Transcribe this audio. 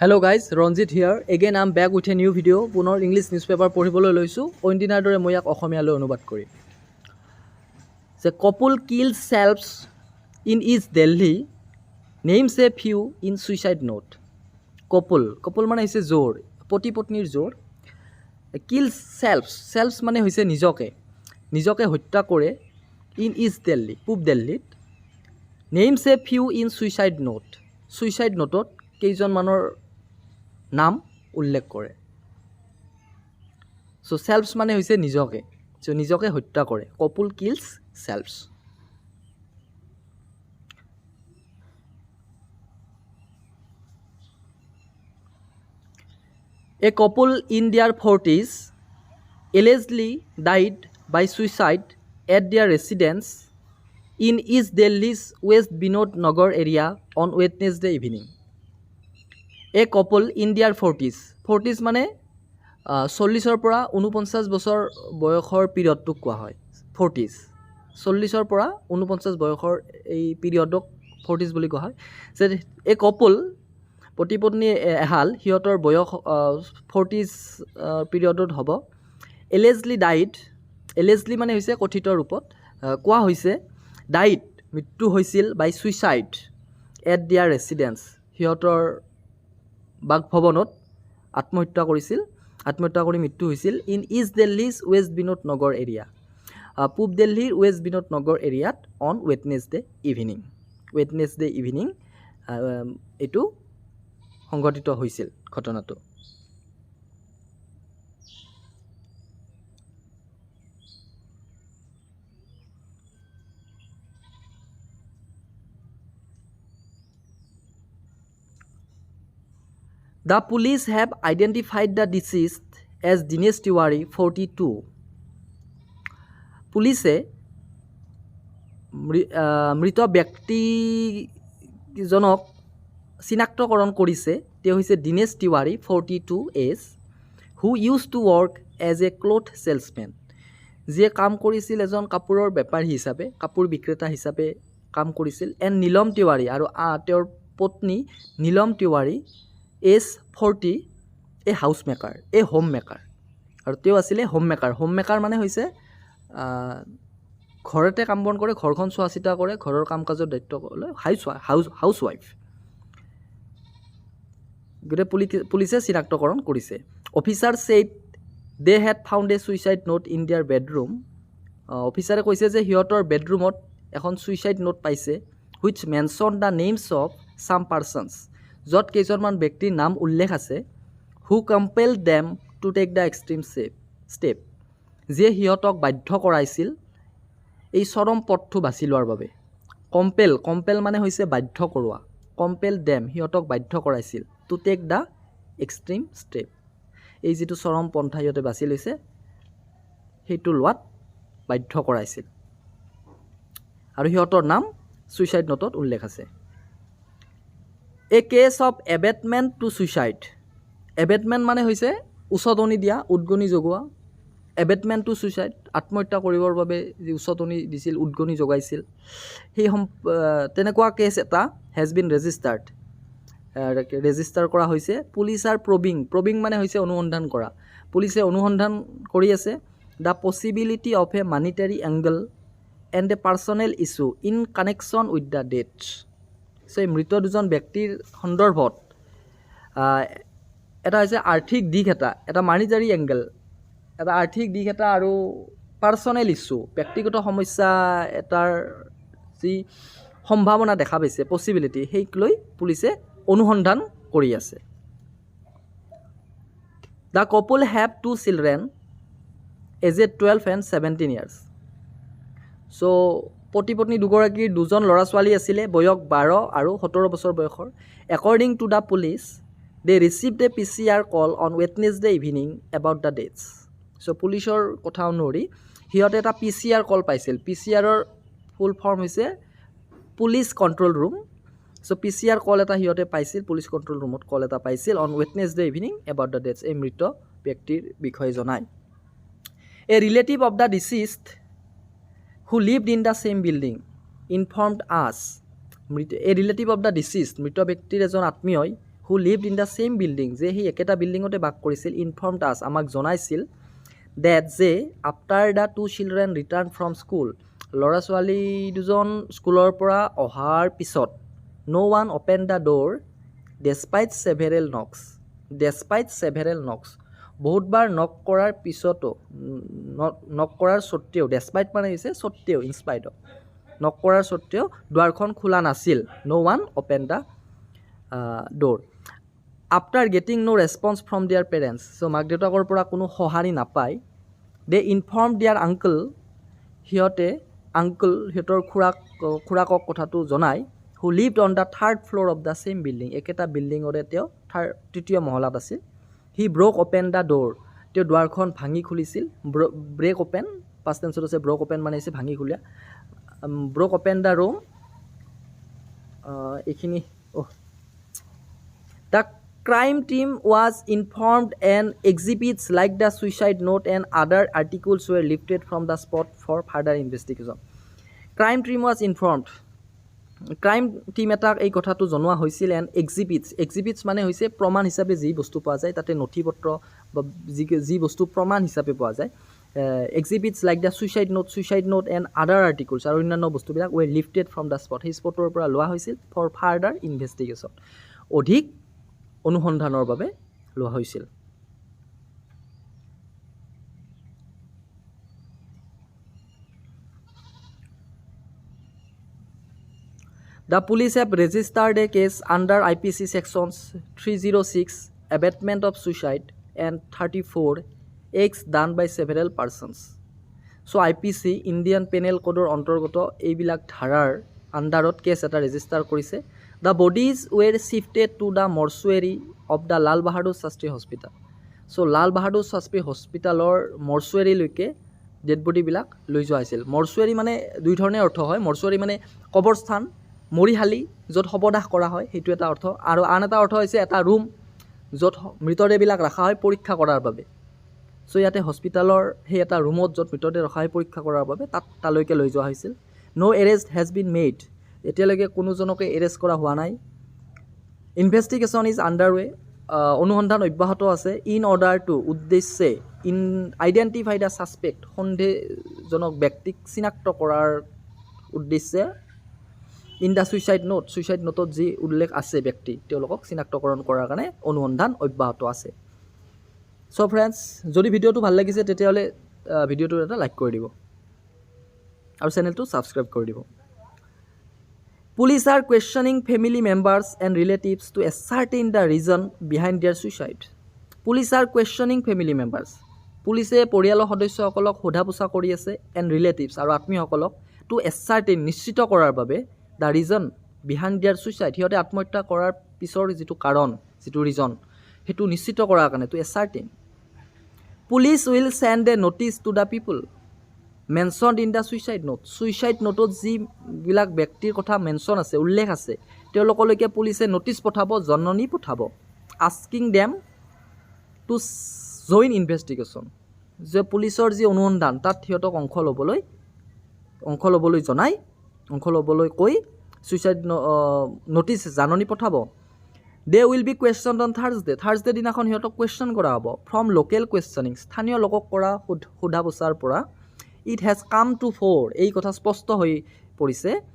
Hello guys, Ranjit here. Again I'm back with a new video. পুনৰ English news paper পঢ়িবলৈ লৈছোঁ। অইন দিনাৰ দৰে মই ইয়াক অসমীয়ালৈ অনুবাদ কৰিম যে couple kill selves in East Delhi, names a few in suicide note. Couple, couple মানে হৈছে জোৰ, পতি পত্নীৰ জোৰ। কিল চেল্ফছ, চেল্ফছ মানে হৈছে নিজকে, নিজকে হত্যা কৰে। ইন ইষ্ট দিল্লী, পূব দিল্লীত। Names a few in suicide note, suicide নোটত কেইজনমানৰ নাম উল্লেখ কৰে। চ' চেল্ফছ মানে হৈছে নিজকে, চ' নিজকে হত্যা কৰে। Couple kills selves. A couple in their forties allegedly died by suicide at their residence in East Delhi's West Vinod Nagar area on Wednesday evening. A couple in their forties, forties মানে 40ৰ পৰা 49 বছৰ বয়সৰ পিৰিয়ডটোক কোৱা হয় ফৰ্টিজ। 40ৰ পৰা 49 বয়সৰ এই পিৰিয়ডক ফৰ্টিজ বুলি কোৱা হয়। যে এ কপল, পতি পত্নী এহাল, সিহঁতৰ বয়স ফৰ্টিজ পিৰিয়ডত হ'ব। এলেজলি ডাইড, এলেজলি মানে হৈছে কথিত ৰূপত কোৱা হৈছে, ডাইড মৃত্যু হৈছিল, by suicide at their residence, সিহঁতৰ বাসভৱনত আত্মহত্যা কৰিছিল, আত্মহত্যা কৰি মৃত্যু হৈছিল। In East Delhi's West Vinod Nagar area, পূব দিল্লীৰ ৱেষ্ট বিনোদ নগৰ এৰিয়াত, on Wednesday evening, Wednesday evening এইটো সংঘটিত হৈছিল ঘটনাটো। The police have identified the deceased as Dinesh Tiwari, 42. পুলিচে মৃত ব্যক্তিজনক চিনাক্তকৰণ কৰিছে। তেওঁ হৈছে Dinesh Tiwari, 42 age, who used to work as a cloth salesman, যিয়ে কাম কৰিছিল এজন কাপোৰৰ বেপাৰী হিচাপে, কাপোৰ বিক্ৰেতা হিচাপে কাম কৰিছিল। এণ্ড নীলম তিৱাৰী, আৰু তেওঁৰ পত্নী Neelam Tiwari, age 40, a house maker, a home maker, আৰু তেওঁ আছিলে হোম মেকাৰ। হোম মেকাৰ মানে হৈছে ঘৰতে কাম বন কৰে, ঘৰখন চোৱা চিতা কৰে, ঘৰৰ কাম কাজৰ দায়িত্ব লয়, হাউচ ৱাইফ। গতিকে পুলিচে চিনাক্তকৰণ কৰিছে। Officer said they had found a suicide note in their bedroom. অফিচাৰে কৈছে যে সিহঁতৰ বেডৰুমত এখন ছুইচাইড নোট পাইছে, which mention the names of some persons, য'ত কেইজনমান ব্যক্তিৰ নাম উল্লেখ আছে, who compel them to take the extreme step, যিয়ে সিহঁতক বাধ্য কৰাইছিল এই চৰম পথটো বাছি লোৱাৰ বাবে। কম্পেল, কম্পেল মানে হৈছে বাধ্য কৰোৱা। কম্পেল দেম, সিহঁতক বাধ্য কৰাইছিল, to take the extreme step, এই যিটো চৰম পন্থা সিহঁতে বাছি লৈছে সেইটো লোৱাত বাধ্য কৰাইছিল। আৰু সিহঁতৰ নাম ছুইচাইড নোটত উল্লেখ আছে। A case of abetment to suicide, abetment মানে হৈছে উচতনি দিয়া, উদগনি যোগোৱা। এবেটমেণ্ট টু ছুইচাইড, আত্মহত্যা কৰিবৰ বাবে যি উচতনি দিছিল, উদগনি যোগাইছিল, সেই তেনেকুৱা কেছ এটা হেজ বিন ৰেজিষ্টাৰ্ড, ৰেজিষ্টাৰ কৰা হৈছে। পুলিচ আৰ প্ৰবিং, প্ৰবিং মানে হৈছে অনুসন্ধান কৰা, পুলিচে অনুসন্ধান কৰি আছে, the possibility of a monetary angle and a personal issue in connection with the death. So এই মৃত দুজন ব্যক্তিৰ সন্দৰ্ভত এটা হৈছে আৰ্থিক দিশ এটা, এটা মানিটাৰী এংগল, এটা আৰ্থিক দিশ এটা আৰু পাৰ্চনেল ইছ্যু, ব্যক্তিগত সমস্যা এটাৰ যি সম্ভাৱনা দেখা পাইছে, পচিবিলিটি, সেইক লৈ পুলিচে অনুসন্ধান কৰি আছে। The couple have two children, aged 12 and 17 years. So পতি পত্নী দুগৰাকীৰ দুজন ল'ৰা ছোৱালী আছিলে, বয়স 12 আৰু 17 বছৰ বয়সৰ। According to the police, they received a PCR call on Wednesday evening about the deaths. So পুলিচৰ কথা অনুসৰি সিহঁতে এটা পি চি আৰ কল পাইছিল। পি চি আৰৰ ফুল ফৰ্ম হৈছে police control room. So PCR call এটা সিহঁতে পাইছিল, পুলিচ কণ্ট্ৰল ৰুমত কল এটা পাইছিল, on Wednesday evening about the deaths, এই মৃত ব্যক্তিৰ বিষয়ে জনায়। A relative of the deceased who lived in the same building informed us, মৃত, a relative of the deceased, মৃত ব্যক্তিৰ এজন আত্মীয়ই who lived in the same building, যে সেই একেটা বিল্ডিঙতে বাস কৰিছিল, ইনফৰ্মড আছ, আমাক জনাইছিল, ডেট, যে after the two children return from school, ল'ৰা ছোৱালী দুজন স্কুলৰ পৰা অহাৰ পিছত, no one open the door despite several knocks. Despite several knocks, বহুতবাৰ নক কৰাৰ পিছতো, নক কৰাৰ স্বত্তেও। ডেছপাইট মানে হৈছে স্বত্তেও, ইনস্পাইট অফ। নক কৰাৰ স্বত্তেও দুৱাৰখন খোলা নাছিল। No one open the door. After getting no response from their parents, so মাক দেউতাকৰ পৰা কোনো সঁহাৰি নাপায়, দে ইনফৰ্ম there uncle, সিহঁতে আংকল, সিহঁতৰ খুৰাকক কথাটো জনায়, who lived on the third floor of the same building. একেটা বিল্ডিঙৰে তেওঁ তৃতীয় মহলাত আছিল। He broke open the door, তেওঁ দুৱাৰখন ভাঙি খুলিছিল। ব্ৰেক অ'পেন, পাষ্ট টেন্সত আছে, ব্ৰক অ'পেন মানে হৈছে ভাঙি খোলা। Broke open the room. এইখিনি অহ। The crime team was informed and exhibits like the suicide note and other articles were lifted from the spot for further investigation. Crime team was informed, crime team এটাক এই কথাটো জনোৱা হৈছিল। And এক্সিবিটছ, এক্সিবিটছ মানে হৈছে প্ৰমাণ হিচাপে যি বস্তু পোৱা যায়, তাতে নথি পত্ৰ বা যি যি বস্তু প্ৰমাণ হিচাপে পোৱা যায়। Exhibits like the suicide note, suicide note and other articles, আৰু অন্যান্য বস্তুবিলাক, were lifted from the spot, সেই স্পটৰ পৰা লোৱা হৈছিল, ফৰ ফাৰ্ডাৰ ইনভেষ্টিগেশ্যন, অধিক অনুসন্ধানৰ বাবে লোৱা হৈছিল। The police have registered a case under IPC sections 306, abetment of suicide, and 34, acts done by several persons. So IPC, Indian Penal কোডৰ অন্তৰ্গত এইবিলাক ধাৰাৰ আণ্ডাৰত কেছ এটা ৰেজিষ্টাৰ কৰিছে। The bodies were shifted to the mortuary of the Lal Bahadur Shastri Hospital. So Lal Bahadur Shastri হস্পিটেলৰ মৰ্চুৱেৰীলৈকে dead বডিবিলাক লৈ যোৱা হৈছিল। মৰ্চুৱেৰী মানে দুই ধৰণে অৰ্থ হয়। মৰ্চুৱেৰী মানে কবৰস্থান, মৰিশালি, য'ত শৱদাহ কৰা হয়, সেইটো এটা অৰ্থ। আৰু আন এটা অৰ্থ হৈছে এটা ৰুম য'ত মৃতদেহবিলাক ৰখা হয় পৰীক্ষা কৰাৰ বাবে। চ' ইয়াতে হস্পিটেলৰ সেই এটা ৰুমত য'ত মৃতদেহ ৰখা হয় পৰীক্ষা কৰাৰ বাবে, তালৈকে লৈ যোৱা হৈছিল। No arrest has been made, এতিয়ালৈকে কোনোজনকে এৰেষ্ট কৰা হোৱা নাই। Investigation is under way, অনুসন্ধান অব্যাহত আছে, ইন অৰ্ডাৰ টু, উদ্দেশ্যে, ইন আইডেণ্টিফাই the suspect, সন্দেহজনক ব্যক্তিক চিনাক্ত কৰাৰ উদ্দেশ্যে, in the suicide note, suicide নোটত যি উল্লেখ আছে ব্যক্তি, তেওঁলোকক চিনাক্তকৰণ কৰাৰ কাৰণে অনুসন্ধান অব্যাহত আছে। চ' ফ্ৰেণ্ডছ, যদি ভিডিঅ'টো ভাল লাগিছে, তেতিয়াহ'লে ভিডিঅ'টো এটা লাইক কৰি দিব আৰু চেনেলটো ছাবস্ক্ৰাইব কৰি দিব। Police are questioning family members and relatives to ascertain the reason behind their suicide. Police are questioning family members, পুলিচে পৰিয়ালৰ সদস্যসকলক সোধা পোছা কৰি আছে, এণ্ড ৰিলেটিভছ, আৰু আত্মীয়সকলক, টু এছাৰ্টেইন, নিশ্চিত কৰাৰ বাবে, the reason behind their suicide, সিহঁতে আত্মহত্যা কৰাৰ পিছৰ যিটো কাৰণ, যিটো ৰিজন, সেইটো নিশ্চিত কৰাৰ কাৰণে, to ascertain. Police will send a notice to the people mentioned in the suicide note. Suicide নোটত যিবিলাক ব্যক্তিৰ কথা মেনশ্যন আছে, উল্লেখ আছে, তেওঁলোকলৈকে পুলিচে ন'টিছ পঠাব, জাননী পঠাব, asking them to join investigation, যে পুলিচৰ যি অনুসন্ধান তাত সিহঁতক অংশ ল'বলৈ জনাই, অংশ ল'বলৈ কৈ ছুইচাইড ন'টিছ, জাননী পঠাব। They will be question on Thursday. Thursday দিনাখন সিহঁতক কুৱেশ্যন কৰা হ'ব। ফ্ৰম লোকেল কুৱেশ্যনিং, স্থানীয় লোকক কৰা সোধা পোছাৰ পৰা, it has come to fore, এই কথা স্পষ্ট হৈ পৰিছে।